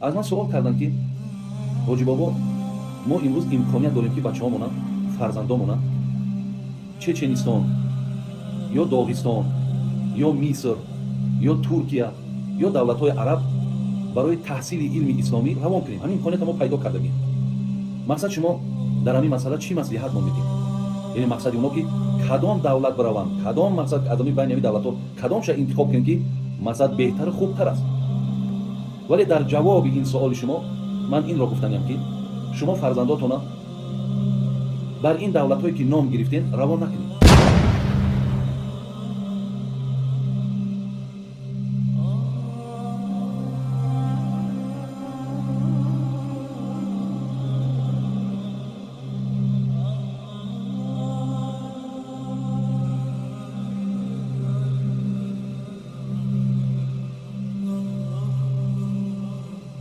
Аз ман суол карданд, ки ҳоҷибобо, мо имрӯз имконият дорем, ки бачаҳомона, фарзандомона Чеченистон ё Доғистон ё Миср ё Туркия ё давлатҳои араб барои таҳсили илми исломӣ равон кунем. Ҳамин имкониятро мо пайдо кардагем. Мақсад, шумо дар ҳамин масъала чӣ маслиҳат мо медиҳед? Яъне мақсади оно, ки кадом давлат бираванд, кадом, мақсад, аз ҳамин байни ҳамин давлатҳо кадомша интихоб кунем, ки мақсад, беҳтару хубтар аст? Вале дар ҷавоби ин суоли шумо ман инро гуфтаниям, ки шумо фарзандотона бар ин давлатҳое, ки ном гирифтен, равон накунед.